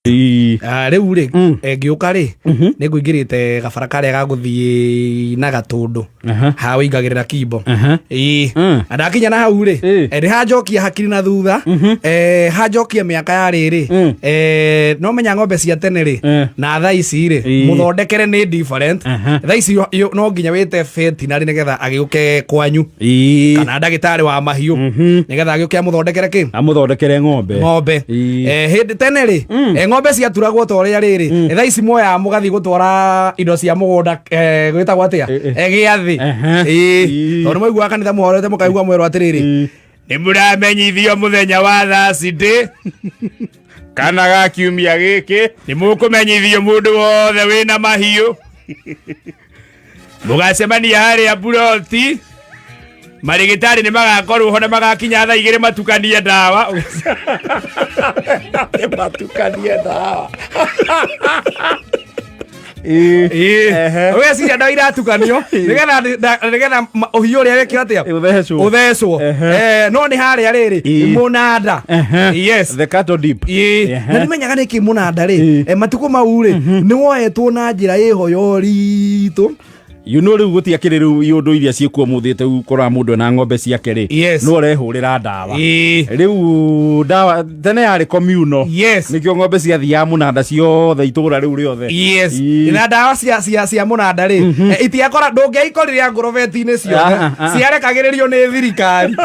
Ah, rĩu rĩ ngĩũka rĩ nĩ ngũingĩrĩte gabara karĩa ga gũthiĩ na gatũndũ ha wĩingagĩrĩra kimbo. Ĩĩ. Na ndakinya na hau rĩ, nĩ hanjokia hakiri na thutha, hanjokia mĩaka ya rĩrĩ, no menya ng'ombe cia tene rĩ na thaa ici rĩ, mũthondekere nĩ different. Thaa ici no nginya wĩte veterinary nĩgetha agĩũke kwanyu kana ndagĩtarĩ wa mahiũ nĩgetha agĩũke amũthondekere kĩ? Amũthondekere ng'ombe. Ng'ombe. Hĩndĩ tene rĩ, ng'ombe ciaturagwo ta ũrĩa rĩrĩ. Thaa ici moyaga mũgathiĩ gũtwara indo cia mũgũnda, gwĩtagwo atĩa? Gĩathĩ. Ĩĩ. Tondũ nĩmwaiguaga kanitha mũhorete mũkaigua mwerwo atĩrĩrĩ, nĩ mũramenyithio mũthenya wa Thursday kana ga kiumia gĩkĩ nĩ mũkũmenyithio mũndũ wothe wĩna mahiũ mũgacemania harĩa buroti, marĩgĩtarĩ nĩ magakorwo ho na magakinya thaa 2 matukanie ndawa. Matukanie ndawa. Ũgeciria ndawa iratukanio nĩgetha ũhiũ ũrĩa wĩkĩo atĩa? Ũthecwo. Ũthecwo. No nĩ harĩa rĩrĩ mũnanda. Yes. The cattle dip. Ĩĩ. Na nĩmenyaga nĩkĩ mũnanda rĩ, matukũ mau rĩ nĩ woetwo na njĩra ĩho ya ũritũ. You know rĩu gũtiakĩrĩ rĩu iũndũ iria ciĩkuo mũthĩte ũkoraga mũndũ ena ng'ombe ciake rĩ, no ũrehũrĩra ndawa. Rĩu ndawa tene yarĩ communal. Nĩkĩo ng'ombe ciathiaga mũnanda ciothe itũra rĩu rĩothe. Na ndawa cia mũnanda rĩ, itiakora ndũngĩaikorire ngorobeti-inĩ ciothe. Ah, ah, ah. Ciarekagĩrĩrio nĩ thirikari.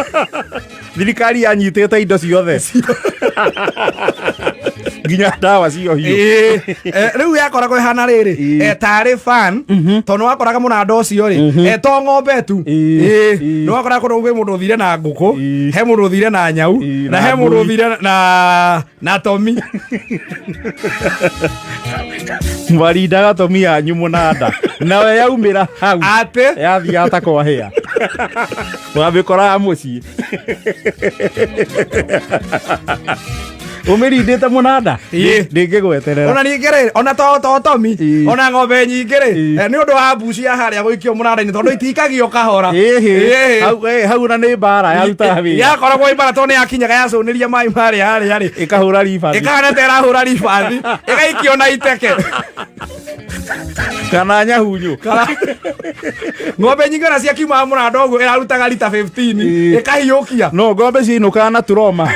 Thirikari yanyitĩte indo ciothe nginya ndawa cio hiũ. Ĩĩ. Rĩu yakoragwo ĩhana rĩrĩ, tarĩ fan, tondũ wakoraga mũnanda ũcio rĩ, to ng'ombe tu. Nĩ wakoraga kũndũ kwĩ mũndũ ũthire na ngũkũ, he mũndũ ũthire na nyau, na na he mũndũ mbũri. ũthire na tomi. Mwarindaga tomi yanyu mũnanda nawe yaumĩra hau atĩ yathiaga ta kwahĩa wamĩkoraga mũciĩ ũmĩrindĩte mũnanda. Ndĩngĩgweterera. Ona ningĩ rĩ, ona to tomi, ona ng'ombe nyingĩ rĩ, nĩ ũndũ wa mbuci ya harĩa gũikio mũnanda-inĩ tondũ itikagio kahora. Ĩhĩ. Hau, hau na nĩ mbara yarutaga wĩra. Yakoragwo imbara tondũ nĩ yakinyaga yacũnĩria mai marĩa harĩa rĩ, ĩkahũra ribathi. Ĩkahana ta ĩrahũra ribathi, ĩgaikio na iteke kana nyahunyũ. Ng'ombe nyingĩ ona ciakiumaga mũnanda ũguo ĩrarutaga rita 15, ĩkahiũkia. No ng'ombe ciinũkaga na turoma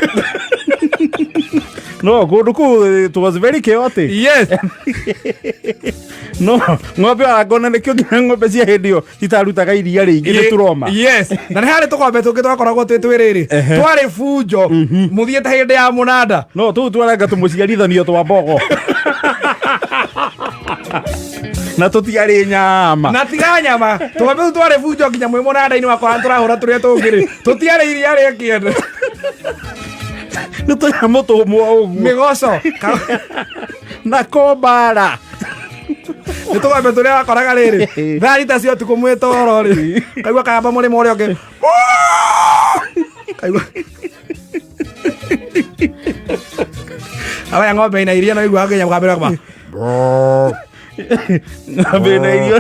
no kũndũ kũu it was very chaotic. No ng'ombe orangona nĩkĩo nginya ng'ombe cia hĩndĩ ĩyo itarutaga iria rĩingĩ nĩ turoma. Yes, na nĩ harĩ tũkombe tũngĩ twakoragwo twĩ twĩrĩrĩ twarĩ bunjo mũthiĩte hĩndĩ ya mũnanda. No tũu twarenga tũmũciarithanio twa mbogo na tũtiarĩ nyama. Na tiga nyama, tũkombe tũu twarĩ bunjo nginya mwĩ mũnanda-inĩ wakora tũrahũra tũrĩa tũngĩ rĩ, tũtiarĩ iria rĩa kĩene. Nĩ tũnyamũ tũmũ o ũguo. Mĩgoco. Na kombara. Nĩ tũkombe tũrĩa wakoraga rĩrĩ thaa thita cia ũtukũ mwĩ toro rĩ, kaigua kagamba mũrĩmo ũrĩa ũngĩ, kaigua aya ng'ombe ina iria no igua nginya mũgambĩra kuma. Ng'ombe na irio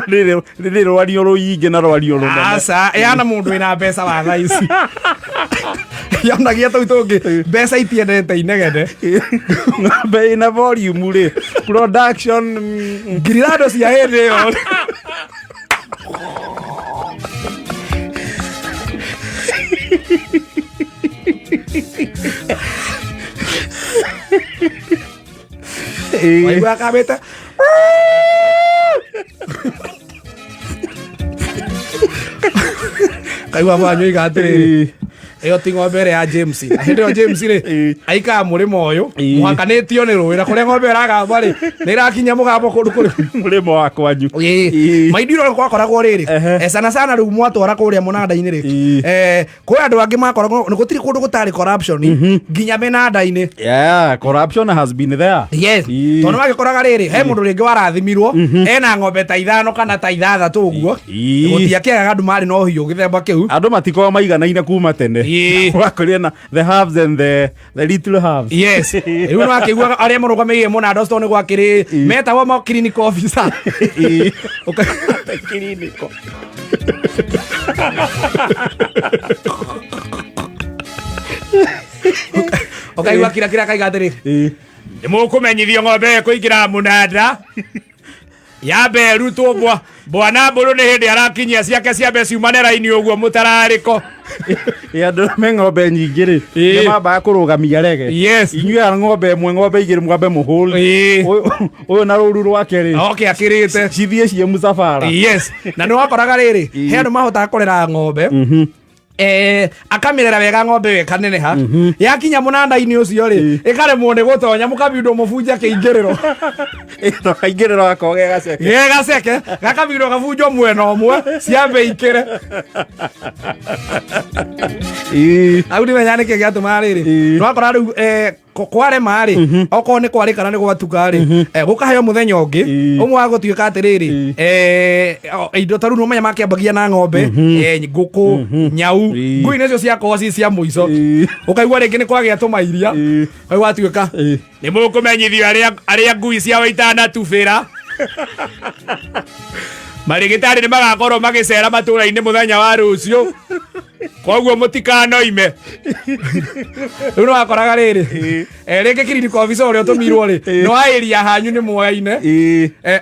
rĩrĩ rwario rũingĩ na rwario rũnene. Aca, yana mũndũ wĩna mbeca wa thaa ici yonagia tũu tũngĩ mbeca itiendete inegene. Ng'ombe ĩna volume rĩ production. Ngirirando cia hĩndĩ ĩyo. Waigua kambĩte kaigua mwanyu iga atĩrĩrĩ, ĩyo ti ng'ombe ĩrĩa ya James. Na hĩndĩ ĩyo James rĩ, aikara mũrĩmo ũyũ mũhakanĩtio nĩ rũĩ na kũrĩa ng'ombe ĩragamba rĩ, nĩ ĩrakinyia mũgambo kũndũ kũrĩ mũrĩmo wa kwanyu. Maindiro gwakoragwo rĩrĩ, sana sana rĩu mwatwara kũrĩa mũnanda-inĩ rĩ, kwĩ andũ angĩ makoragwo nĩ gũtirĩ kũndũ gũtarĩ corruption nginya mĩnanda-inĩ. Yeah, corruption has been there. Yes. Tondũ wagĩkoraga rĩrĩ, he mũndũ rĩngĩ warathimirwo ena ng'ombe ta ithano kana ta ithathatũ ũguo. Gũtiakĩagaga andũ marĩ na ũhiũ gĩthemba kĩu. Andũ matikoragwo maiganaine kuma tene. Wakorire na the haves and the little haves. Yes, rĩu nĩ wakĩiguaga arĩa marũgamĩrĩire mũnanda ũcio, tondũ nĩ gwakĩrĩ metagwo ma clinical officer. Clinical. Ũkaigua kira kira kaiga atĩrĩ, Nĩ mũkũmenyithio ng'ombe ĩyo ĩkũingĩra mũnanda yambe ĩrutwo bwa bwana mbũrũ nĩ hĩndĩ arakinyia ciake ciambe ciumane raini ũguo mũtararĩko. Ĩ, andũ arĩa me ng'ombe nyingĩ rĩ, Ĩ. nĩ mambaga kũrũgamia rege. Yes. Inyuĩ a ng'ombe ĩmwe, ng'ombe igĩrĩ, mwambe mũhũre. Ĩ. Ũyũ ũyũ na rũru rwake rĩ, Oke akĩrĩte. cithiĩ ciĩ mũcabara. Yes, na nĩ wakoraga rĩrĩ, he andũ mahotaga kũrera ng'ombe, akamĩrera wega ng'ombe ĩyo ĩkaneneha, yakinya mũnanda-inĩ ũcio rĩ, ĩkaremwo nĩ gũtonya, mũkabindwo mũbunje kĩingĩrĩro. Ĩno kaingĩrĩro gakoragwo ge gaceke. Ge gaceke, gakabindwo gabunjwo mwena ũmwe, ciambe ikĩre. Hau ndimenya nĩkĩ gĩatũmaga rĩrĩ. Nĩwakora rĩu kwarema rĩ, okorwo nĩ kwarĩ kana nĩ gwatuka rĩ, gũkaheo mũthenya ũngĩ ũmwe wa gũtuĩka atĩrĩrĩ, indo ta rĩu nĩũmenya makĩambagia na ng'ombe, ngũkũ, nyau, ngui nĩcio ciakorwo ci cia mũico. Ũkaigua rĩngĩ nĩ kwagĩa tũmairia, ũkaigua atuĩka nĩ mũkũmenyithio arĩa ngui ciao itanatubĩra. Marĩgĩtarĩ nĩ magakorwo magĩcera matũũra-inĩ mũthenya wa rũciũ, koguo mũtikanoime. Rĩu nĩ wakoraga rĩrĩ, rĩngĩ clinic officer ũrĩa ũtũmirwo rĩ, nĩ wa area hanyu nĩ mwoyaine.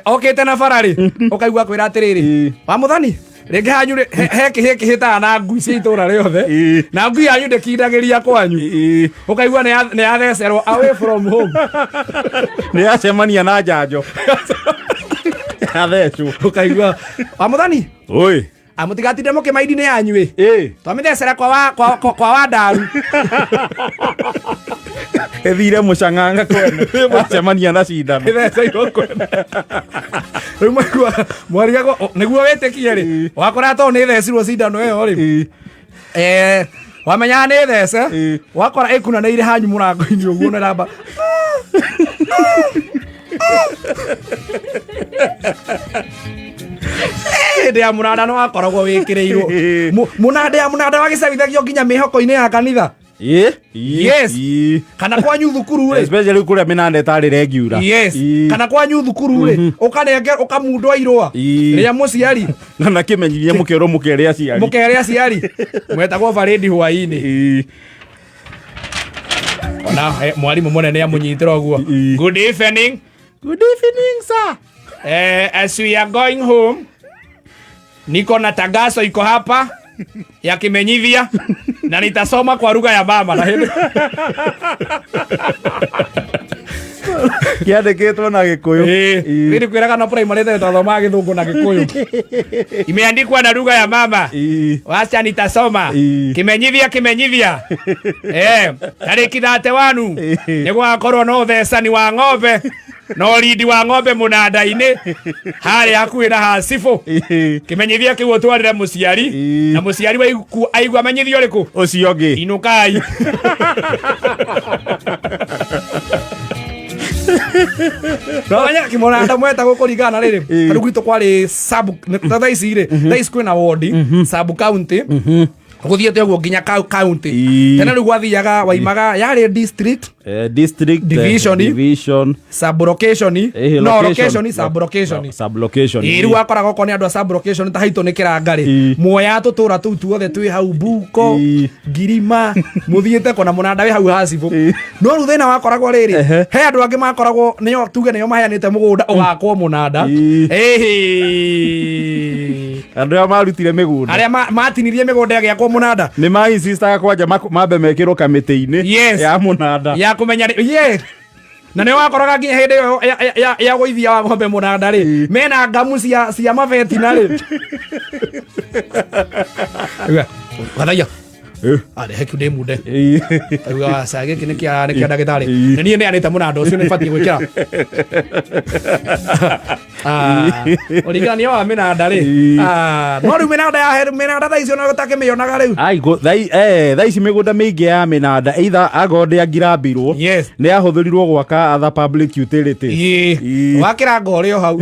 Okĩte na bara rĩ, ũkaigua kwĩra atĩrĩrĩ, wa mũthani rĩngĩ hanyu rĩ, he kĩhĩ kĩhĩtaga na ngui cia itũũra rĩothe, na ngui yanyu ndĩkindagĩria kwanyu, ũkaigua nĩ yathecerwo away from home. Nĩ yacemania na njanjo, yathecwo. Ũkaigua wa mũthani, Oi. Amũtigatinde mũkĩmaindi nĩ yanyu ĩ. Twamĩthecera kwa wa ndaru. Ĩthire mũcang'anga kwene, yacemania na cindano. Ĩtheceirwo kwene. Rĩu maigua mwarigagwo nĩguo wĩtĩkie rĩ, wakora tondũ nĩ ĩthecirwo cindano ĩyo rĩ, wamenyaga nĩ thece, wakora ĩkunanĩire hanyu mũrango-inĩ ũguo na ĩramba hĩndĩ ya mũnanda nĩ wakoragwo wĩkĩrĩirwo. Mũnanda ya mũnanda wagĩcabithagio nginya mĩhoko-inĩ ya kanitha. Yes. Kana kwanyu thukuru rĩ. Especially kũrĩa mĩnanda ĩtarĩ regular. Yes. Kana kwanyu thukuru rĩ, ũkanenge ũkamundwo irũa rĩa mũciari. Na kĩmenyithia mũkerwo mũkere aciari. Mũkere aciari mwetagwo barĩndi hwaĩ-inĩ. Ona mwarimũ mũnene amũnyitĩra ũguo. Good evening. Good evening, sir. As we are going home, niko na tangazo iko hapa ya kimenyithia na nitasoma kwa lugha ya mama na hĩndĩ Kĩandĩkĩtwo na Gĩkũyũ. Rĩrĩ kwĩraga na primary tene twathomaga Gĩthũngũ na Gĩkũyũ. Imeandikwa na lugha ya mama. Wacha nitasoma. Kimenyithia, kimenyithia. Tarĩki 31 nĩ gũgakorwo na ũthecani wa ng'ombe na ũrindi wa ng'ombe mũnanda-inĩ harĩa hakuhĩ na hacibũ. Kĩmenyithia kĩu ũtwarĩre mũciari, na mũciari aigua amenyithio ũrĩkũ? Ũcio ũngĩ. Inũkai. No menya kĩmũnanda mwetagwo kũringana na rĩrĩ, tarĩu gwitũ kwarĩ sub, ta thaa ici rĩ, thaa ici kwĩna ward, sub county, gũthiĩte ũguo nginya county. Tene rĩu gwathiaga waimaga yarĩ district, District, division, division, sub location, no, location, location, sub location. Sub location. Ĩ, rĩu wakoraga okorwo nĩ andũ a sub location ta haitũ nĩ kĩranga rĩ, muoya tũtũra tũu tuothe twĩ hau Buko, Ngirima, mũthiĩte kona mũnanda wĩ hau hacibũ. No rĩu thĩna wakoragwo rĩrĩ, he andũ angĩ makoragwo nĩo tuge nĩo maheanĩte mũgũnda ũgakwo mũnanda. Ĩhĩ. Andũ arĩa marutire mĩgũnda. Arĩa matinirie mĩgũnda ĩgĩakwo mũnanda. Nĩ ma insistaga kwanja mambe mekĩrwo kamĩtĩ-inĩ Yes. ya mũnanda. Ya kũmenya yes. Na nĩ wakoraga nginya hĩndĩ ĩyo ya gũithia wa ng'ombe mũnanda rĩ, mena ngamu cia mabetina rĩ. Gathaia. Arehe kiu ndĩ munde. Auga waca gĩkĩ nĩ kĩa ndagĩtarĩ. Nĩ niĩ neanĩte mũnanda ũcio nĩ batiĩ gwĩkĩra. Ũringithania wa mĩnanda rĩ. No rĩu mĩnanda ya mĩnanda thaa icio no ũtakĩmĩonaga rĩu. Ai, thaa ici mĩgũnda mĩingĩ ya mĩnanda either akorwo ndĩangirambirwo, Yes. nĩ yahũthĩrirwo gwaka other public utilities. Wakĩra ngo ũrĩ o hau.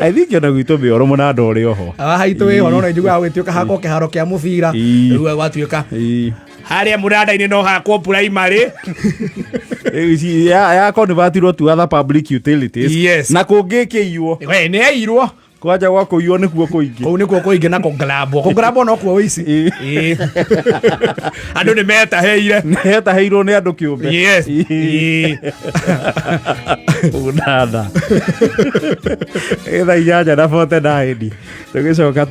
I think ona gwitũ mĩoro mũnanda ũrĩ oho. Haitũ wĩho no njiguaga gũgĩtuĩka hakwo kĩharo kĩa mũbira. Rĩu gwatuĩka harĩa mũnanda-inĩ no hakwo primary. Rĩu ici ya convertirwo to other public utilities. Yes. Na kũngĩ ĩkĩiywo. We, nĩ yaiyirwo. Kwanja gwa kũiywo nĩkuo kũingĩ. Kũu nĩkuo kũingĩ na kũngrambwo, kũngrambwo no kuo wĩici. Ĩĩ. Andũ nĩ metaheire. Hetahĩirwo nĩ andũ kĩũmbe. Yes. Ĩĩ. Ũnana. Ĩ thaa 8:49 tũgĩcoka.